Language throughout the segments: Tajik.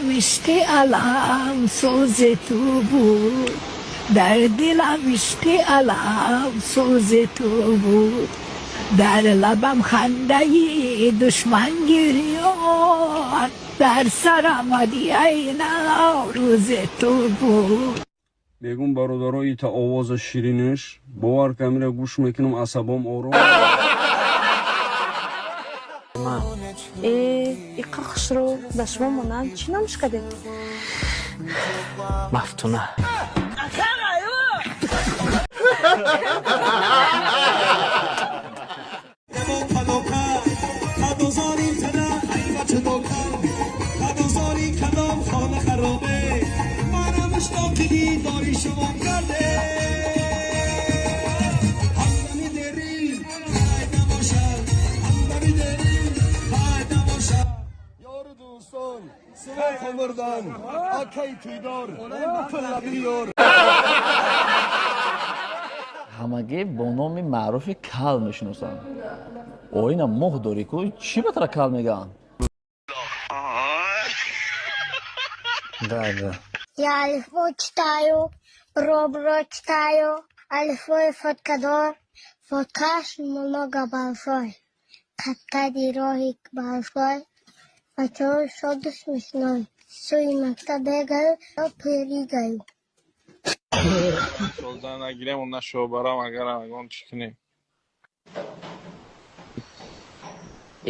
Дилам ишқи аламсӯзи ту буд, дар дилам ишқи аламсӯзи ту буд, дар лабам хандаи душман гирён, дар сарам ҳадияи Наврӯзи ту буд. Мегум, бародаро, ита овоза шириниш, бовар камира гӯш мекунам, асабом ором. Э, иқа хушрӯ, ба шумо монанд чӣ номш кардед? Мафтуна. Ҳамагӣ бо номи маъруфи кал мешиносанд. Оина моҳ дорӣ ку, чӣ ба тара кал мегӯянд? Да, да. Я Альфу читаю, Бро-бро читаю, Альфу и Фоткадор. Фоткаш много большой. Каткади роҳик большой. Бачаҳои шоду смешной. Сӯи мактаб бегаю, прыгаю. Создан нагирем, нашобарам, агар ягон чӣ кунем.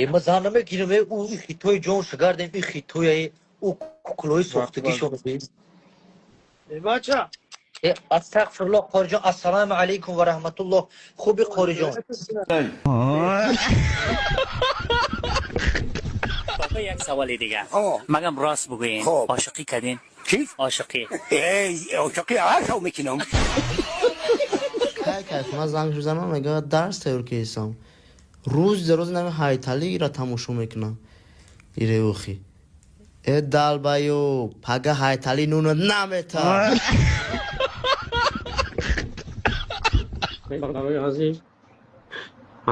Э, ма зан намегирам, э, ӯ хитои ҷон шигардем, и хитояи ӯ куклои сохтагишон. Бача. Э, астағфируллоҳ, қориҷон, ассалому алайкум ва раҳматуллоҳ. Хуби, қориҷон? Баба, як саволи дига. Магам рост бугӯем. Ошиқӣ кардин? Чӣ? Ошиқӣ. Ошиқӣ ҳар шав мекунам. Кай кайхона занг мезанам, мегӯяд, дарс тайёр кесам. Рӯз за рӯз нами ҳайталиро тамошо мекунам. Иреухи э далбаю пага ҳайтали нуна намета. Бародарои азиз,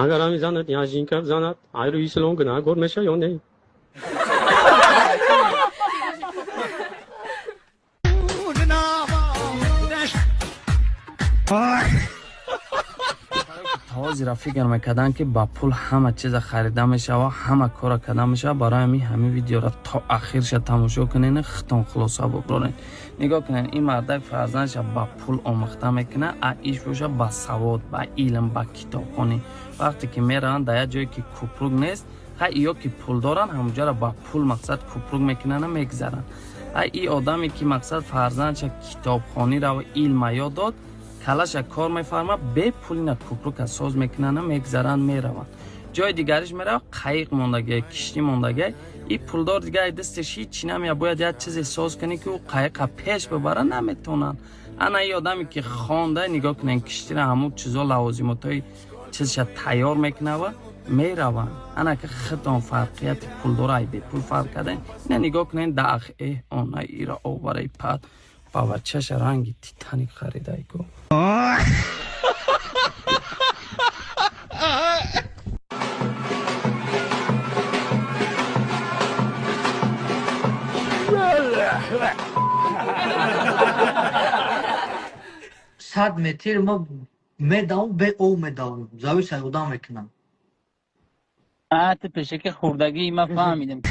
агар ҳами занат яжинка занад, айрӯи ислом гунаҳкор меша ё не? Ҳозира фикр мекардам, ки ба пул ҳама чиза харида мешава, ҳама кора карда мешава. Барои ҳамин видеоро то ахирша тамошо кунен, хитон хулоса буброрен. Нигоҳ кунен, ин мардак фарзандша ба пул омӯхта мекунад, а иш боша ба савод, ба илм, ба китобхонӣ. Вақте ки мераванд дар як ҷое ки купрук нест, ха, ё ки пул доранд, ҳамонҷоро ба пул мақсад купрук мекунанд, мегзаранд. А и одаме ки мақсад фарзандша китобхониро ва илма ёд дод, калаша кор мефарма, бепул ина купрука соз мекунанд, мегзаранд, мераванд. Ҷои дигариш мерава, қайиқ мондагия, киштӣ мондагия. И пулдор дига ай дасташ ҳичи намея, бояд як чизе соз кунӣ, ки ӯ қайиқа пеш бибара, наметонанд. Ана и одаме ки хонда, нигоҳ кунед, киштира ҳамун чизо, лавозимотҳои чизша тайёр мекунава, мераванд. Ана ки худтон фарқияти пулдор ай бепул фарқ кардаен. Ина нигоҳ кунед, даах э она ира овараи пад ба бачаша ранги Титаник харидай ку. 100 метр ма медавам, бе ов медавам, завис ай одам мекунам. А, ту пешаки хурдагии ма фаҳмидем.